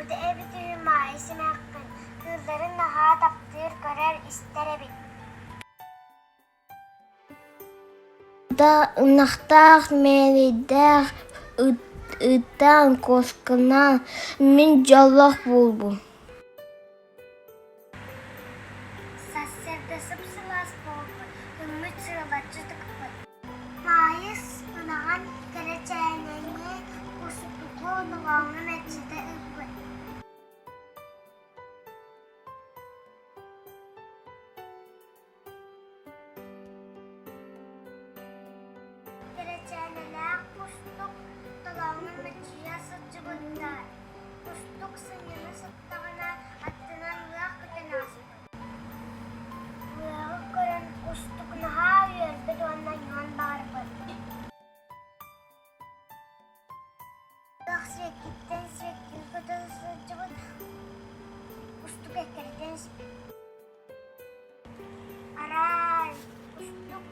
Соһуппута эбит үһү Маайыс эмээххин, кыылларын наһаа таптыыр, көрөр, истэр эбит. Ынахтаах, мээрэйдээх, ыттаан, куосканаан мин дьоллоох буолбум. Сарсыарда сып-сылаас буолбут, күммүт сырылаччы тыкпыт. Маайыс ынаҕын кэрэчээнэни кустугу толооҥҥо мэччитэ ыыппыт. Кэрэчээнэлээх кустук толооҥҥо мэччийэ сылдьыбыттар. Кустук сынньана сыттаҕына аттынан лыах көтөн ааспыт. Лыаҕы көрөн кустук наһаа үөрбүт уонна ньуон баҕарбыт. Лыах сиэккиттэн сиэккин көтө сылдьыбыт, кустук эккирэтэн испит. Арай, кустук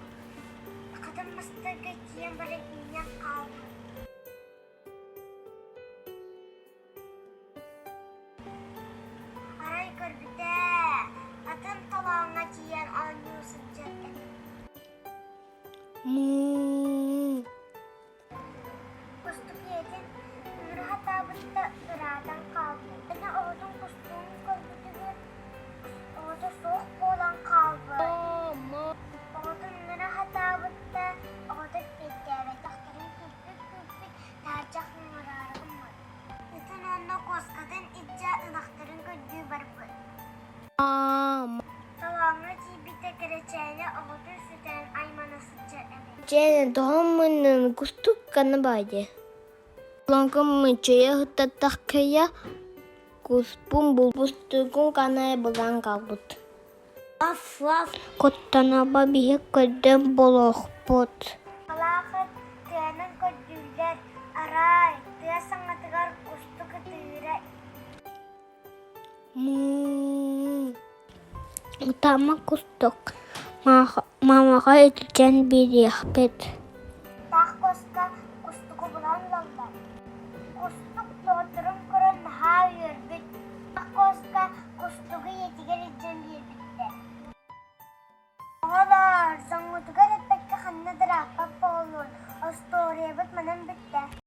хатан мастарга тиийэн баран иҥнэн хаалбыт. Арай көрбүтэ, атын толооҥҥо тиийэн оонньуу сылдьар эбит. Муу Кустук ийэтин ыҥыра сатаабыта ыраатан хаалбыт. Аны оҕотун кустугун көрбүтүгэр оҕото суох буолан хаалбыт. Оҕотун ыҥыра сатаабыта оҕото эппиэттээбэтэхтэрин күлбүт-күлбүт таһырдьа ыҥыраары гыммыт. Ытын уонна куоскатын илдьэ ынахтарын көрдүү барбыт. Толооҥҥо тиийбитэ кэрэчээнэ оҕотун сүтэрэн аймана сылдьар эбит. Дьэ, тоһоммуннун кустук гына баайдыы. Лоҥкум мыччыйа ыттаттаххыйа, куспун булбустугун канай булан хаалбыт. Куттанаба биһи көрдөм буолуохпут. Алаахыт тыанан көрдүүллэр, арай, тыа саҥатыгар кустук ытыыра Утама кустук мамаҕа илдьэн биэриэхпит. Таах куоска кустугу булан ылаллар. Кустук доҕотторун көрөн наһаа үөрбүт. Таах куоска кустугу ийэтигэр илдьэн биэрбиттэр. Оҕолоор, дьоҥҥутугар эппэккэ ханна да ырааппат буоллун, остуоруйабыт манан бүттэ.